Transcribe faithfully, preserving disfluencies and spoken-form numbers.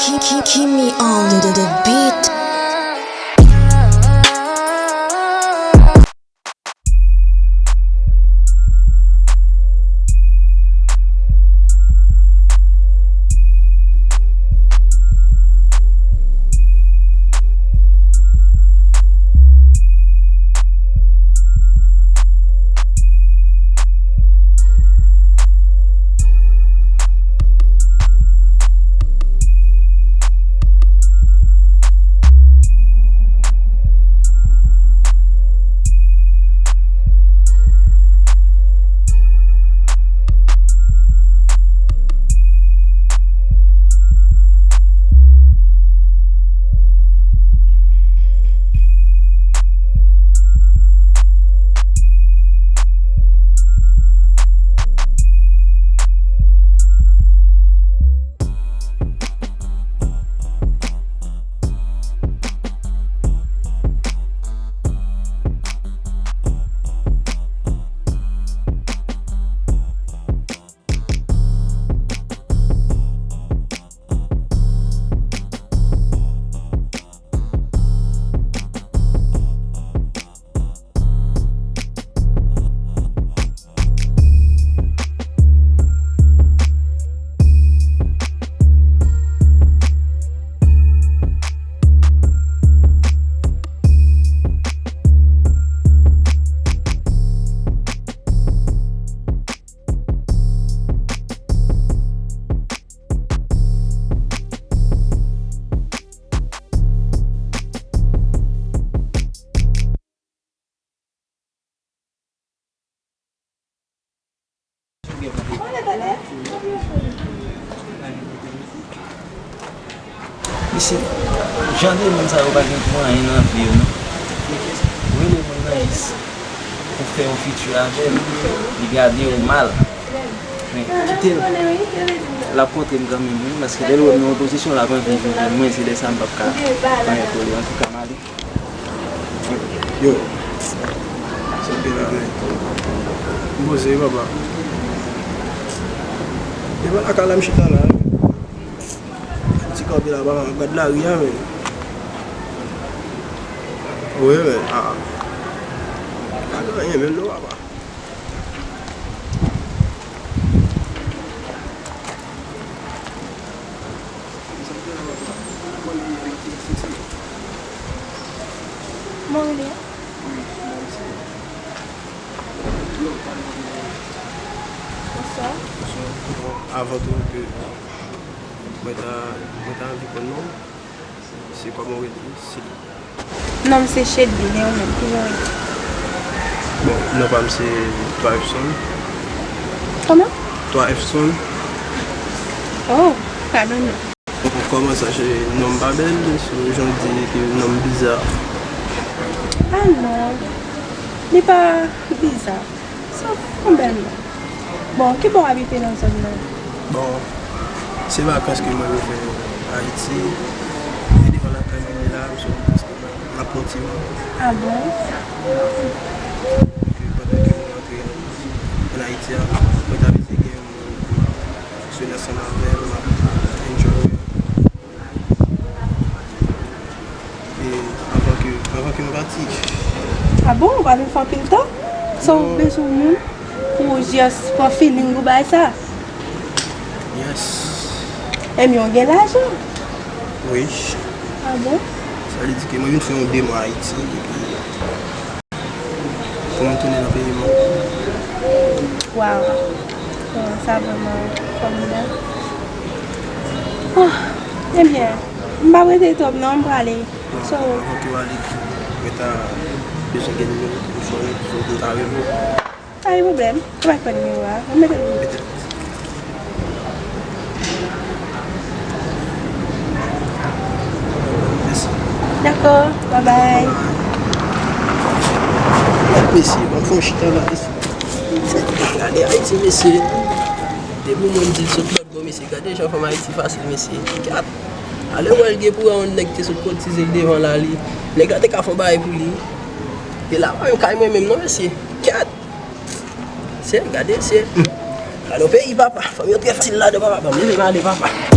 Keep, keep, keep me on the, the, the beat. Mesye, jan de moun sa yo pa gen pou anyen nan vi yo, non. Ou rele moun nan jis pou fè yon fiti avè l, li gade w mal. Men, kite l. L ap kontre m kanmenm, wi, paske lè l wè m nan yon pozisyon, l ap anvi vin jwenn mwen, se lè sa a m p ap ka fè anyen pou li. Antouka, m ale. Yo. Sa k gen la menm? M poze wi papa. Devan lakay la m chita la. Ti kanpe la papa, m ap gad lari a menm. Wi menm, a. Pa gen anyen menm non papa. Mwen rele a? Bonswa, mesye. Bon, avan tou ke mwen ta, mwen ta anvi konn non w. Se kòman w rele? Se... Non m se Shedly, men ou menm, kijan w rele? Bon, non pa m se Twa Efson. Kòman? Twa Efson. Oh, padone. Bon, kòman sa, cheri? Non m pa bèl, sou jan w di ke non m biza. Ah non, li pa biza. Se yon bèl non. Bon, ki bò w abite nan zòn nan? Bon, se vakans ke mwen vin fè Ayiti. Se devan lakay mwen m ye la, m sot vakans ke mwen, m ap pran ti moman. Ah bon? Ke pandan ke mwen rantre ann Ayiti a, mwen ta vle gen yon moun pou m ap fonksyone ansanm avè l, m ap enjoy. E anvan ke, anvan ke m pati. Ah bon, ou pa vin fè anpil tan? So ou bezwen yon moun pou w just pran feeling ou bay sa? Yes. Ebyen, ou gen lajan? Wi. Ah bon? Sa vle di ke mwen vin fè yon de mwa Ayiti, epi pou mwen tounen nan peyi mwen. Waw. Bon, sa vrèman fòmidab. Oh, ebyen, m p ap rete twòp non, m prale. So, avan ke w ale, mwen ta bezwen gen nimewo telefòn ou pou m ta rele w. Pa gen pwoblèm. Ou pa konn nimewo a. Mwen mete l pou ou. Mete l. Mèsi. Dakò, babay. Gad mesye, ban m fè yon chita la, mesye. Gade Ayiti, mesye. Depi moun di l sot lòt bò, mesye, gade jan fanm Ayiti fasil, mesye. Gad. Alè wè l gen pou wè yon nèg te sot kotize l devan la, li. Nèg la te ka fè yon bagay pou li. E la pa menm kay mwen menm non, mesye. Gad. Se, gade, se. Gade yon peyi, papa. Fanm yo trè fasil ladan, papa. Ban m leve m ale, papa.